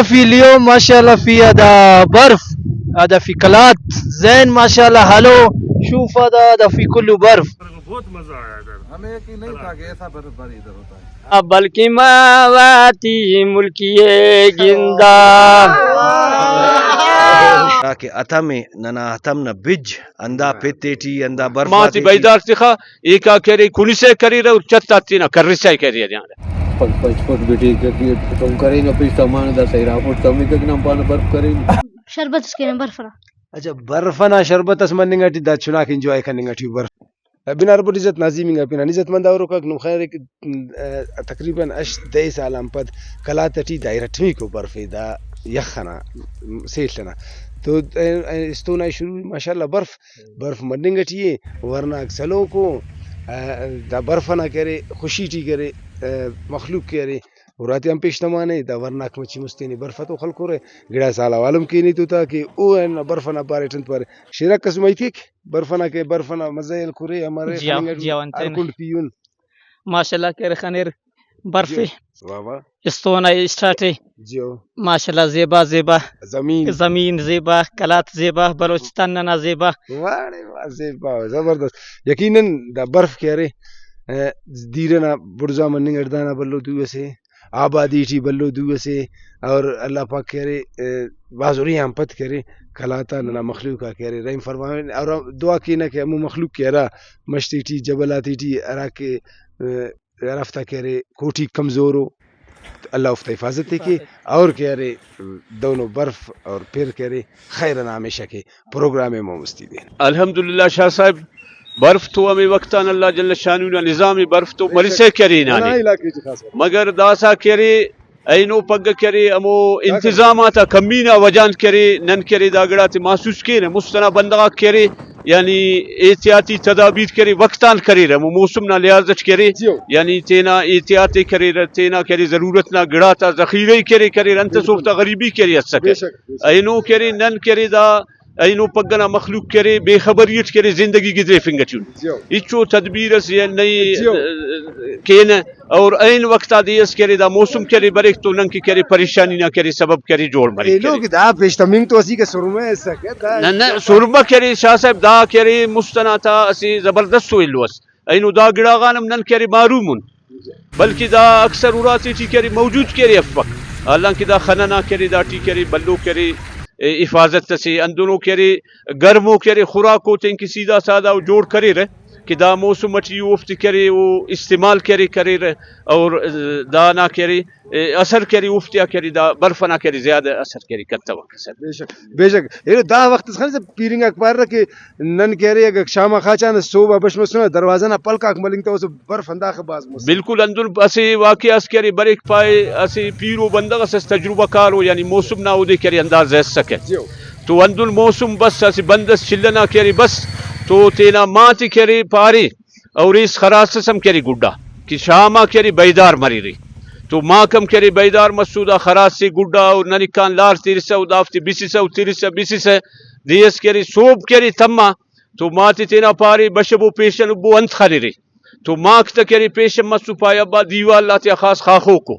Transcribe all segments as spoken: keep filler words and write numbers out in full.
فی لیوم ماشاءاللہ فی ادا برف، ادا فی قلات زین ماشاءاللہ ہلو، شوف ادا، ادا فی کلو برف۔ بہت مزہ آیا ادھر۔ ہمیں یقین نہیں تھا کہ ایسا برف باری ادھر ہوتا ہے۔ بلکن ما واتی ملکی گندا۔ ہراکہ ہتم ءِ، ننا ہتم نا بج ہندا پت ٹی، ہندا برف ماتی آتیٹی۔ بیدار تخا، ایکا کرے کنسہ کریرہ اور چھت آ تینا کرسہ کریرہ۔ پنچ، پنچ فٹ بیٹی کم کرینہ پیش تمانہ، دا سیرا فٹ تمکک نم پانہ برف کرین۔ شربت اس کینہ برف نا۔ اچھا، برف نا شربت اس مننگ ٹی دا چناک انجوائے کننگ ٹی برف۔ بنار بڑ عزت نا عظیم انگا پنان عزت مند اوروکاک نم خیرک، م، تقریباً ہشت دہ سال آن پد قلات ٹی دا ارٹمیکو برف ءِ، دا یخ ئنا، سیل ئنا۔ تو، اے، اے، استون آ شروع ماشاءاللہ برف، برف مننگ ٹی ءِ، ورناک سلوکو، دا برف ئنا کہ ارے خوشی ٹی کہ ارے، مخلوق کہ ارے، اُراتیان پیش تمانے، دا ورناک مچی مُست تینے برف تو خلکرہ، گڑاس حال احوال ہم کینی تو تا کہ او ہندا برف ئنا پاریٹ انت پارے۔ شیرک کس مئی تیک؟ برف ئنا کہ برف ئنا مزہ ءِ ہلکرے، امر ءِ جی ہاں، خننگ ٹی جی ہاں، ہر کنڈ پیہن۔ ماشاءاللہ کہ ارے خنیر برف جی۔ واہ واہ۔ استون آ اسٹارٹ ءِ۔ جی ہو۔ ماشاءاللہ زیبا زیبا۔ زمین۔ زمین زیبا، قلات زیبا، بلوچستان ننا زیبا۔ واہ رے واہ، زیبا، زبردست۔ یقیناً دا برف کہ ارے، ا، دیر ئنا بڑزا مننگ اٹ دانا بھلو دو اسے۔ آبادی ٹی بھلو دو اسے اور اللہ پاک کہ ارے، ء، بھاز اُرے آن پد کہ ارے قلات آ ننا مخلوق آک کہ ارے رحم فرماوین اور دعا کینہ کہ ہمو مخلوق کہ ہرا مش تیٹی، جبل آتیٹی ہراکہ، ء، ہرافتا کہ ارے کوٹی کمزورو، اللہ اوفتا حفاظت ء کے اور کہ ارے دہنو برف اور پِر کہ ارے خیر ئنا ہمیشہ کے۔ پروگرام ء مون مستی دین۔ الحمدللہ شاہ صاحب، برف تو ہمے وخت آن اللہ جل شانہ نا نظام ء، برف تو بے شک۔ مرسہ کرے ہنانے۔ ننا علاقے ٹی خاص کر۔ مگر داسا کہ ارے اینو پگہ کہ ارے ہمو انتظامات آ کمی نا وجہ آن کہ ارے نن کہ ارے دا گڑاتے محسوس کینہ، مُست ئنا بندغ آک کہ ارے یعنی احتیاطی تدابیر کہ ارے وخت آن کریرہ، ہمو موسم نا لحاظ اٹ کہ ارے جی ہو۔ یعنی تینا احتیاط ء کریرہ، تینا کہ ارے ضرورت نا گڑاتا ذخیرہ ء کہ ارے کریرہ، انت اس بالکل۔ اوفتا غریبی کہ ارے اسکہ۔ بے شک، بے شک۔ اینو کہ ارے نن کہ ارے دا اینو پگہ نا مخلوق کہ ارے بے خبری اٹ کہ ارے زندگی گدریفنگ اٹی اُن۔ جیو۔ ہچو تدبیر اس یا نئی، جیو۔ کینہ اور عین وخت آ دے اس کہ ارے دا موسم کہ ارے بریک تو نن کہ کہ ارے پریشانی نا کہ ارے سبب کہ ارے جوڑ مریک کہ ارے۔ ایلو کہ دا پیش تمنگ تو اسیکہ سرمہ ئسکہ دا نہ، نہ، سرمہ کہ ارے شاہ صاحب دا کہ ارے مُست ئنا تا اسہ زبردستو ایلو اس۔ اینو دا گڑا غان ہم نن کہ ارے محروم اُن۔ بلکہ دا اکثر اُراتے ٹی کہ ارے موجود کہ ارے افک، حالانکہ دا خن ئنا کہ ارے داٹی کہ ارے بھلو کہ ارے، ء، حفاظت اسے، ہندنو کہ ارے گرمو کہ ارے خوراکو تینکہ سیدھا سادہ او جوڑ کریرہ کہ دا موسم اٹی اوفتے کہ ارے او استعمال کہ ارے کریرہ اور، ء، دانا کہ ارے، ء، اثر کہ ارے اوفتیا کہ ارے دا برف ئنا کہ ارے زیادہ اثر کہ ارے کتوکہ۔ بے شک، بے شک۔ ایلو دا وخت اس خنسہ پیرنگ آک پارہ کہ نن کہ ارے اگہ شام آ خاچانہ صوب آ بش مسنہ دروازہ نا پلک آک ملنگ تو اسہ برف ہنداخہ بھاز مس۔ بالکل ہندن اسہ واقعہ اس کہ ارے بریک پائے، اسہ پیرو بندغ اس، اس تجربہ کارو یعنی موسم نا اودے کہ ارے اندازہ اسکہ۔ جیو۔ تو ہندن موسم بس اسہ بند اس چل ئنا کہ ارے بس تو تینا ماتے کہ ارے پارے اور ایس خراس اس ہم کہ ارے گڈا کہ شام آ کہ ارے بیدار مریرے تو ماک ہم کہ ارے بیدار مسو دا خراس سے گڈا اور ننکان لار ترسہ و دافتے بسسہ و ترسہ بسسہ دے اس کہ ارے صوب کہ ارے تما تو ماتے تینا پارے بشبو پیشن ابو انت خنرے تو ماک تہ کہ ارے پیشن مسو پائے ابا دیوال آتیا خاص خاخوکو،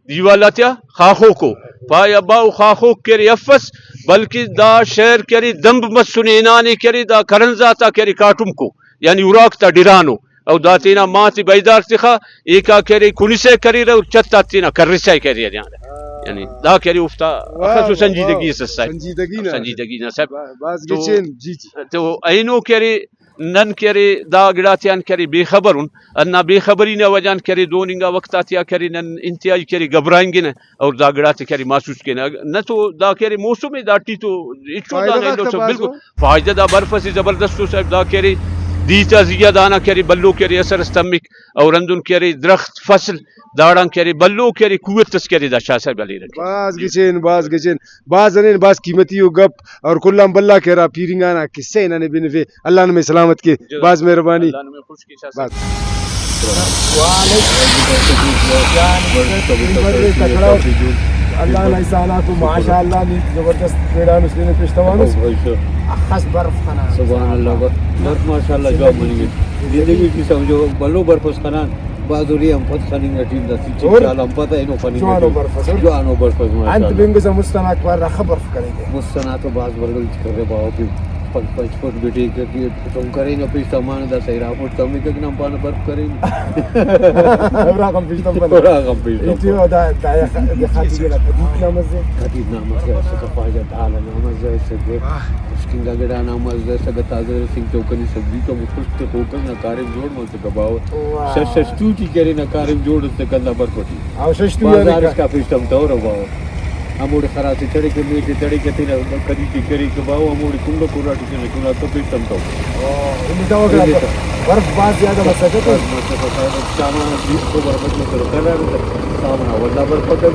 دیوال آتیا خاخوکو پائے ابا او خاخوک کہ ارے افس بلکہ دا شہر کہ ارے دمب مسنے ہنانے کہ ارے دا کرنز آتا کہ ارے کاٹمکو یعنی اراک تا ڈرانو او دا تینا ماتے بیدار تخا ایکا کہ ارے کنسہ کریرہ او چھت آ تینا کرسہ کریرہ یعنی دا کہ ارے اوفتا واہ، اخسو سنجیدگی واہ، اس اس صاحب۔ سنجیدگی نا۔ سنجیدگی نا صاحب۔ با-، بھاز تو، گچین، جی، جی۔ تو اینو کہ ارے نن کہ ارے دا گڑاتیان کہ ارے بے خبر ان، ہندا بے خبری نا وجہ آن کہ ارے دون انگا وخت آتیا کہ ارے نن انتہائی کہ ارے گھبرائنگنہ اور دا گڑاتے کہ ارے محسوس کینہ۔ نہ تو دا کہ ارے موسم ء داٹی تو ہچو فائدہ دانا غاک ایلو تا سو بھاز بالکل ء۔ فائدہ دا برف اسہ زبردست ء صاحب، دا کہ ارے دیر تا زیہا دانا کہ ارے بھلو کہ ارے اثر اس تمک اور ہندن کہ ارے درخت فصل داڑان کہ ارے بھلو کہ ارے قوت اس کہ ارے دا شاہ صاحب ہلیرہ کہ۔ بھاز گچین، بھاز گچین، بھاز ہنین، بھاز قیمتی ء گپ۔ اور کل آن بھلا کہ ہرا پیرنگا نا کسہ ء ننے بنفے۔ اللہ نمے سلامت کے۔ جزاک بھاز مہربانی۔ اللہ نمے خوش کے شاہ صاحب۔ بھاز۔ وعلیکم۔ اللہ نا احسانات و ماشاءاللہ نی زبردست پیڑان اس نے پیش توانس۔ اخس برف خنا۔ سبحان اللہ، برف ماشاءاللہ جواب مننگ۔ زندگی ٹی سمجھو بھلو برف اس خنان۔ بازوری ہم پد خننگ ٹی داسہ چپ اور چال ہم پد اینو خننگ جوانو ٹی۔ برف ئس اور جوانو برف ئس، انت ماشاءاللہ۔ بنگسہ مست ئنا اکبر رخ برف کریکہ۔ مست ئنا تو بھاز برف کرے باوہ، پنچ پنچ فٹ بٹیک کہ تم کرینہ پیش تمانہ داسہ ارا فٹ تمکک نم پانہ برف کرینہ۔ اراغان پیش تمپنہ۔ اراغان پیش تمپنہ۔ ایٹی دا، دا، دا خاطی گڑا قدیت نا مزہ۔ قدیت نا مزہ اسکہ، خواجہ تعالی نا مزہ اسکہ۔ واہ۔ خشکنگا گڑا نا مزہ اسکہ، تازہ رسینگ تو کنے سبزی تو مخلص تخوکہ نا کاریم جوڑ مسکہ باوہ۔ واہ۔ شش شش تو ٹی کرے نا کاریم جوڑ اسکہ ہندا برف ٹی۔ او شش تو بازار یعنی اسکا پیش تمتورہ باوہ۔ ہموڑے خراس ئے تڑکہ، میل ئے تڑکہ، تینا کدی تے کریکہ باوہ، ہموڑے کنڈ و کراٹی تینا چناکہ پیش تمتو۔ او، ہندی تو اگر برف بھاز زیادہ مسکہ تو۔ برف مسکہ، سامان بھی تو برف مسکہ، کرا سامان ولا برف پکڑ۔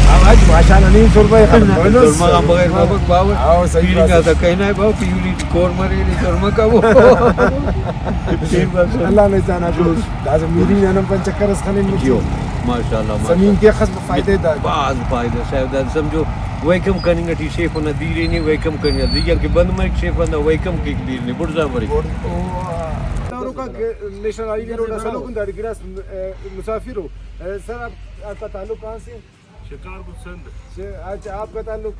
ہاں، آج ماشاءاللہ نہیں سرما ہے، سرما ہم بغیر بابک باوہ۔ ہاں، صحیح بات ہے۔ پیرنگا تھا کہنا ہے باوہ، پیولی کور مرے نہیں سرما کا وہ۔ اللہ نے جانا جو۔ داسہ مری نن ہم پنچ چکر اس خنن۔ جیو، ماشاءاللہ، ماشاءاللہ۔ زمین تے اخس فائدہ دا۔ بھاز فائدہ صاحب، دا سمجھو، ویکم کننگ ٹی شیف نا دیرے نے، ویکم کننگ دیگر کہ بند مریک شیف نا ویکم کیک دیر نے، بڑزا مریک۔ اور او، تاروکا کہ نیشنل ہائی وے روڈ اسلو کن داڑے گڑاس، اے، مسافر ہو۔ اے، سر، آپ، آپ کا تعلق کہاں سے؟ شکارپور سندھ۔ ش-، اچھا، آپ کا تعلق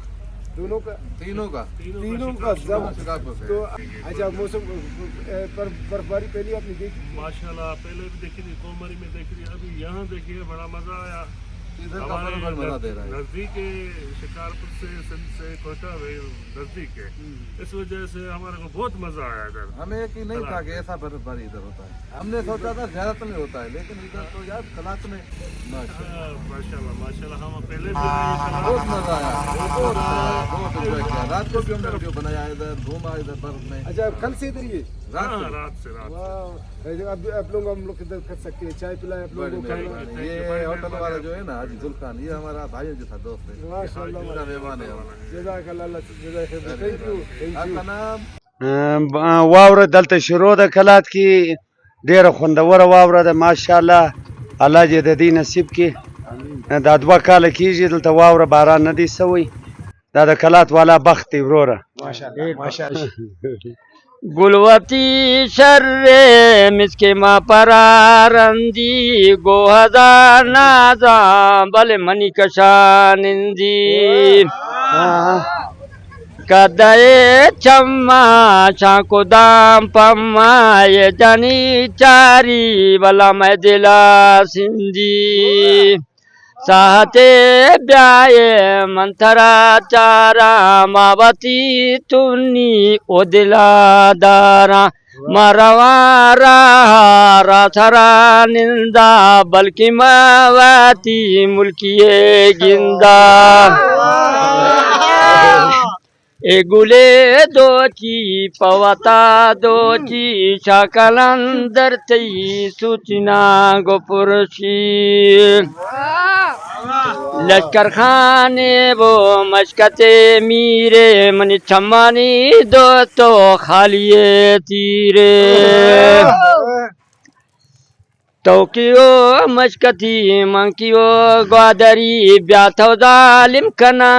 دونوں کا؟ تینوں کا۔ تینوں کا زب-، شکارپور سے۔ تو اچھا، موسم، اے، بر-، برفباری پہلے آپ نے دیکھی؟ ماشاءاللہ، پہلے بھی دیکھی تھی، کومری میں دیکھی تھی، ابھی یہاں دیکھیے، بڑا مزہ آیا۔ ادھر کا ہمارے برف بڑا مزہ نز-، دے رہا ہے۔ نزدیک ہے، شکارپور سے، سندھ سے کوئٹہ میں نزدیک ہے۔ ہوں۔ اس وجہ سے ہمارے کو بہت مزہ آیا ادھر۔ ہمیں یقین نہیں تھا کہ ایسا برف باری ادھر ہوتا ہے۔ ہم نے سوچا تھا زیارت میں ہوتا ہے، لیکن ادھر تو یار قلات میں۔ ماشاءاللہ۔ ہاں، ماشاءاللہ، ماشاءاللہ، ہم پہلے بھی نہیں تھا۔ بہت مزہ آیا، بہت مزہ آیا، بہت انجوائے کیا۔ رات کو بھی ہم نے ویڈیو بنایا ہے ادھر، گھوما ادھر برف میں۔ اچھا، آپ کل سے ادھر ہی ہے؟ رات ہاں، سے۔ رات سے، رات سے۔ واہ۔ اب، اب لوگ ہم لوگ ادھر کر سکتے ہیں، چائے پلائیں آپ لوگوں کو، بڑی کھانا۔ مہربانی۔ یہ ہوٹل والا جو ہے نا، حاجی ذوالخان، یہ ہمارا بھائی جیسا دوست ہے۔ ماشاءاللہ، ان کا مہمان ہے ہم۔ جزاک اللہ، اللہ جزائے خیر۔ ارے، thank you، thank you۔ آپ کا نام؟ ا، ب-، واوره دلته شروع ده کلات کی، ډیره خوندوره واوره ده، ماشاءالله. الله دې د دې نصیب کی. دا دوه کاله کیږي دلته واوره باران نه دی سوی. دا د کلات والا بخت دی وروره. ماشاءالله، ماشاءالله. گل وتی شر مسک ما پرا رندی، گو ہزار نازاں بل منی کشا نندی۔ کدئے چما چاں کدام پما، یہ جنی چاری بلا میں دلا سندی۔ ساہتے بیائے من ترا چاراں، ما وتی تنی او دلا داراں۔ ما رواں راہ را سرا نندا، بلکہ ما وتی ملکی ء گندا۔ اے گلے دوچی پہ وتا دوچی، شاہ قلندر تئی سوچنا گو پرشی۔ لشکر خانے وہ مشکتے میرے، منی چمانی دوستو خالی تیرے۔ تو کیو مشکتی، من کیو گوادری، بیا تو ظالم کنا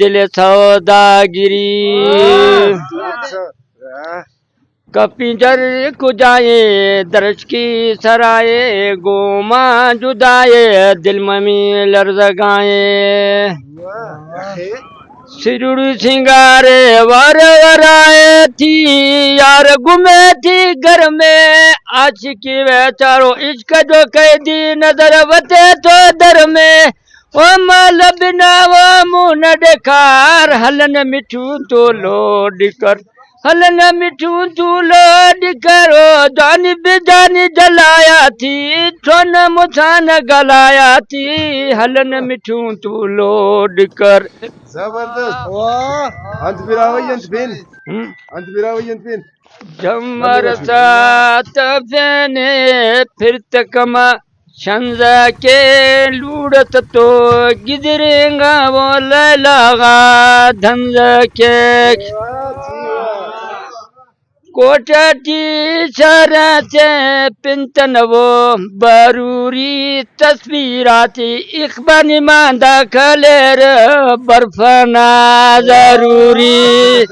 دل سوداگری۔ کپی جر کجائے درشکی سرائے، گوما جدائے دل ممی لرزگائے۔ سجڑ سنگارے ور ورائے تھی، یار گمے تھی گھر میں، عاشقی وے چارو عشق جو قیدی، نظر وتے تو در میں۔ او مال بنا وہ منہ ڈکار، ہلن مٹھو تو لوڈ کر، ہلن مٹھو تو لوڈ کر، او جانی بے جانی جلایا تھی، چون مسان گلایا تھی، ہلن مٹھو تو لوڈ کر۔ زبردست۔ واہ۔ انت براہوئی انت پین۔ ہم۔ انت براہوئی انت پین۔ جمر سات پین پھر تک ما شنزہ کے لوڑت تو گدرینگا وہ لیلا غا دھنزہ کے۔ کوٹہ ٹی شہر سے پنتن وہ بروری تصویراتی اخبار نماندہ کلیر برفنا ضروری۔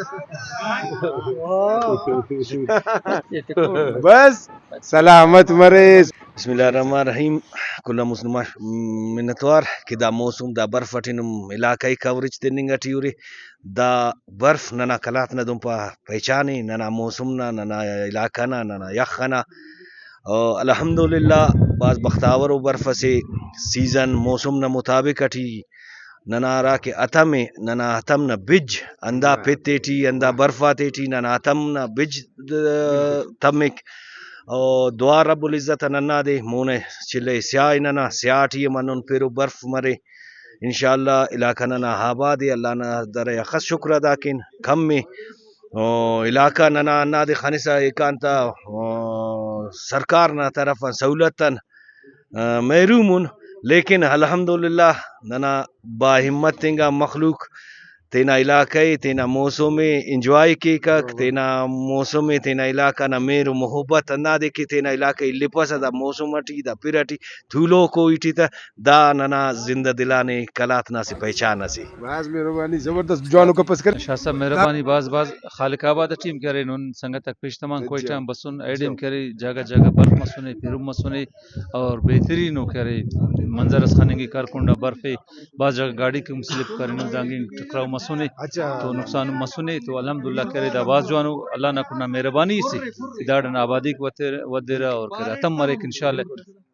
بس سلامت مریس۔ بسم اللہ الرحمن الرحیم۔ کل آن مست نما منتوار کہ دا موسم، دا برف اٹی نم علاقائی کوریج تننگ اٹی ارے۔ دا برف ننا قلات نا دن پا پہچان ءِ، ننا موسم نا، ننا علاقہ نا، ننا یخ ئنا۔ او الحمدللہ بھاز بختاور ءُ برف اسے، سیزن موسم نا مطابق اٹی ننا ہرا کہ ہتم ءِ، ننا ہتم نا بج ہندا پت ایٹی، ہندا برف آتیٹی ننا ہتم نا بج، آ، تمک۔ او دعا رب العزت آن ہندادے، مون ءِ چلہ سیاہ ءِ ننا، سیاہ ٹی ہم ہندن پھر ءُ برف مرے۔ انشاءاللہ علاقہ ننا آباد ءِ، اللہ نا در ءِ اخس شکر ادا کین، کم ءِ۔ او علاقہ ننا ہندادے خنسا ایکان تا، او سرکار نا طرف آن سہولت آن آ، محروم ان، لیکن الحمدللہ ننا باہمت انگا مخلوق تینا علاقہ ءِ، تینا موسم ءِ انجوائے کیکک، تینا موسم ءِ، تینا علاقہ نا مہر و محبت ہندادے کہ تینا علاقہ ءِ الپسہ، دا موسم اٹی، دا پھر اٹی تولوکو ہیٹی تہ، دا ننا زندہ دلانے قلات نا اسہ پہچان اسے۔ بھاز مہربانی، زبردست جوانو گپ اس کرے۔ شاہ صاحب مہربانی بھاز بھاز، خالق آباد ٹی ہم کہ ارے نن سنگت آک پیش تمان، کوئٹہ ہم بسن، ایڑے ہم کہ ارے جاگہ جاگہ برف مسنے، پھرم مسنے، اور بہترین ءُ کہ ارے منظر اس خننگک، ہر کنڈا برف ءِ، بھاز جاگہ گاڑیک ہم سلپ کرینو، دانگان ٹکراؤ مسنے، اچھا۔ تو نقصان مسنے، تو الحمدللہ کہ ارے دا بھاز جوانو اللہ نا کنڈا مہربانی سے کہ داڑان آبادیک ودر-، ودرہ اور کہ ارے ہتم مریک انشاءاللہ۔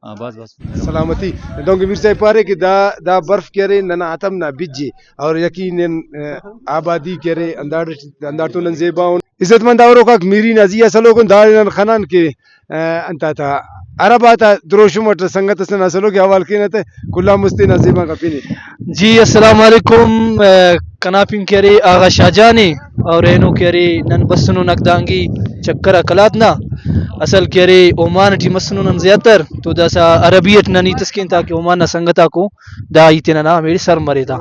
آ، بھاز بھاز مہربانی۔ سلامتی۔ دہنکہ میر صاحب پارے کہ دا، دا برف کہ ارے ننا ہتم نا بج ءِ اور یقیناً، آ، آبادی کہ ارے ہنداڑ-، ہنداڑتون نن زیبا ان۔ عزت مند اوروکاک، میری نا زی آ سلوک ان، داڑے نن خنان کہ آ، انت آتا عرب آتا دروشم اٹ سنگت اس ننا سلوک ءِ حوال کینہ تہ، کل آن مست تینا زیبا غا پن ءِ۔ جی السلام علیکم، آ، کنا پن کہ ارے آغا شاہ جان ءِ، اور اینو کہ ارے نن بسنن اکدانگی چکر آ قلات نا، اصل کہ ارے عمان ٹی مسنن نن زیاتر، تو داسہ عربی اٹ نن ہیت اس کین تاکہ عمان نا سنگت آکو دا ہیت ءِ ننا ہمیڑے سر مرے تا۔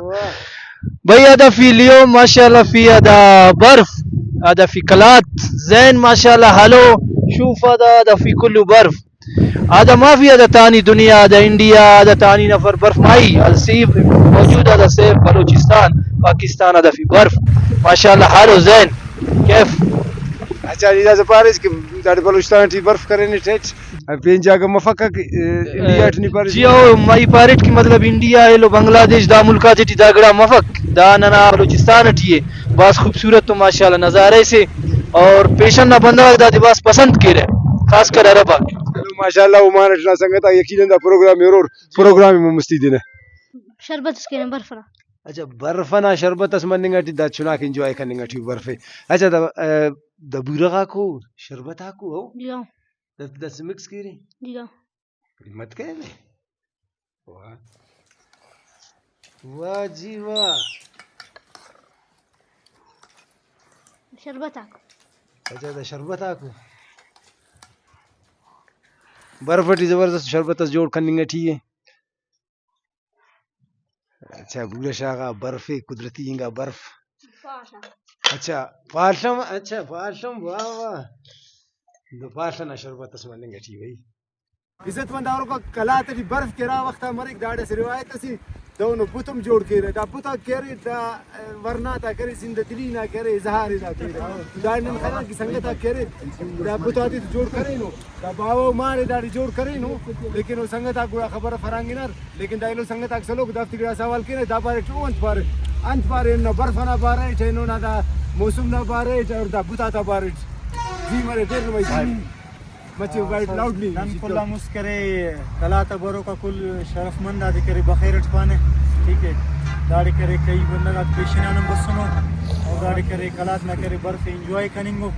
بھئی، ہدفی لیو، ماشاءاللہ، فی ہدا برف، ہدفی قلات، زین، ماشاءاللہ، ہلو، شوف ہدا، ہدفی کلو برف۔ ہدا ما فی ہدا تانی دنیا، ہدا انڈیا، ہدا تانی نفر برف مائی، ہدا صرف موجود، ہدا صرف بلوچستان، پاکستان، ہدفی برف۔ ماشاءاللہ، ہلو، زین، کیف۔ اچھا، نی داسہ پاریس کہ داڑے بلوچستان ٹی برف کرینے ٹیٹ۔ پین جاگہ مفک کہ، اے، انڈیا ٹی نی پاریٹ؟ جی ہو، مئی پاریٹ کہ مطلب انڈیا ایلو بنگلہ دیش دا ملک آتے ٹی دا گڑا مفک، دا ننا بلوچستان ٹی اے۔ بھاز خوبصورت تو ماشاءاللہ نظارہ سے، اور پیشن نا بندغ آک دادے بھاز پسند کیرہ، خاص کر عرب آک۔ چلو ماشاءاللہ، عمان ٹی نا سنگت آک یقیناً دا پروگرام ءِ ہرور، پروگرام ءِ مستی دینہ۔ شربت اس کینہ برف نا۔ اچھا، برف نا شربت اس مننگ ٹی دا چناک انجوائے کننگ ٹی برف ءِ۔ اچھا، دا، اے، دا بورہ غاکو شربت آکو ہو؟ جی ہاں۔ داسہ مکس کیرے۔ جی ہاں۔ ہمت کرینے۔ واہ۔ واہ جی واہ۔ شربت آکو۔ اچھا، دا شربت آکو۔ برف ٹی زبردست شربت اس جوڑ کننگ ٹی اے۔ اچھا، بورہ شاغا برف ءِ، قدرتی انگا برف۔ پاڷ آ۔ اچھا، پاڷ آن، اچھا، پاڷ آن، واہ، واہ۔ دو پاڷ ئنا شربت اس مننگ ٹی بھئی۔ عزت مند آروکا، قلات ٹی برف کہ ہرا وخت آ مریک، داڑے اسہ روایت اسے، دہنو بت ہم جوڑ کیرہ۔ دا بت آک کہ ارے، دا ورنا تا کرے، زندہ دلی نا کرے، اظہار نا کرے۔ دا نن خنان کہ سنگت آک کرے، دا بت آتے تو جوڑ کرینو۔ دا باوہ و مار ءِ داڑے جوڑ کرینو، لیکن او سنگت آک گڑا خبر اف ہرانگ ہنار، لیکن دا ایلو سنگت آک سلوک دافتے گڑا سوال کینہ، دا پاریٹ او انت پارے، انت پارے، اینو نا برف ئنا باریٹ، اینو نا دا موسم نا باریٹ اور دا بت آتا باریٹ۔ جی مرے، دیر نمائی۔ مچے بائٹ لاؤڈلی۔ نن کل آن مست کرے قلات آ بروکا کل شرف مند آتے کرے بخیر اٹ پانہ، ٹھیک ہے۔ داڑے کرے کئی بندغ آک پیشن آن ہم بسنو، اور داڑے کرے قلات نا کرے برف انجوائے کننگو۔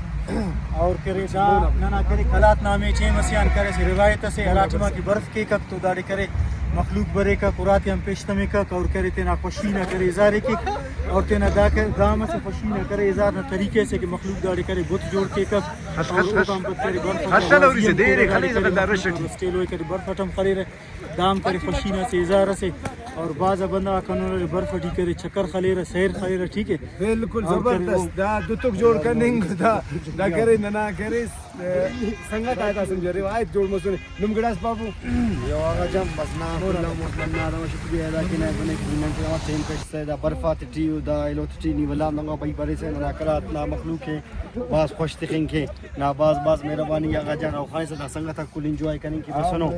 اور کرے دا ننا کرے قلات نا ہمے ٹائم اسے آن کرے اسہ روایت اسے، ہرا ٹائما کہ برف کیکک تو داڑے کرے مخلوق بریکک، اراتے آن پیش تمکک اور کرے تینا خوشی نا کرے اظہار ءِ کیک، اور تینا دا کہ-، دا ہم اسہ خوشی نا کرے اظہار نا طریقہ اسے کہ مخلوق داڑے کرے بت جوڑ کیکک اور اوکان پد کرے برف ہلو ریسہ دیر ءِ خلیسہ دا رش ٹی۔ اسٹیلو ءِ کرے برف اٹ ہم خلیرہ۔ دا ہم کرے خوشی نا اسہ اظہار اسے۔ اور بھاز آ بندغ آک ہندن ارے، برف ٹی کرے، چکر خلیرہ، سیر خلیرہ، ٹھیک ہے۔ بالکل اور کرے زبردست۔ او دا دتک جوڑ کننگ دا، دا کرے ننا کرے، سنگتاتا سمجھرے، آئے جوڑ مسنے۔ نم گڑاس بابو؟ یو آغا جان، بس نا کل آن مست منہ آدم شکریہ ادا کینہ، بنے کہ نن تینا ٹائم کشسہ دا برف آتیٹی، او دا ایلو تیٹی نی ولدا ہندنگا بھئی بریسہ، ننا قلات نا مخلوق ءِ بھاز خوش تخنگ کے۔ نا بھاز بھاز مہربانی آغا جان، او خواہسہ دا سنگت آک کل انجوائے کننگ کہ بسنو۔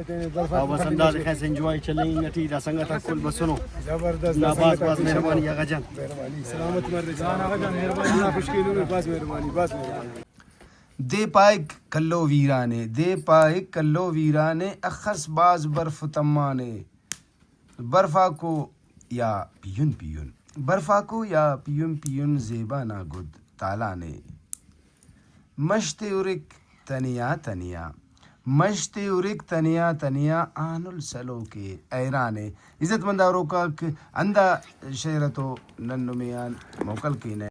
او بس اندازے خواہسہ انجوائے چلینگ ٹی دا سنگت آک کل بسنو۔ زبردست۔ نا بھاز بھاز مہربانی آغا جان۔ مہربانی، سلامت مرے۔ جان آغا جان، مہربانی، اللہ خوش کینو، بھاز مہربانی، بھاز مہربانی۔ دے پائک کلو ویرانے، دے پائک کلو ویرانے، اخس بھاز برف تمانے۔ برفاکو یا پیہن پیہن، برفاکو یا پیہن پیہن، زیبا نا گد تالانے۔ مش تے ہرک تنیا تنیا، مش تے ہرک تنیا تنیا، آنل سلوک ءِ حیران ءِ۔ عزت مند آروکاک، ہندا شعر ءِ تو نن نمے آن موکل کینہ۔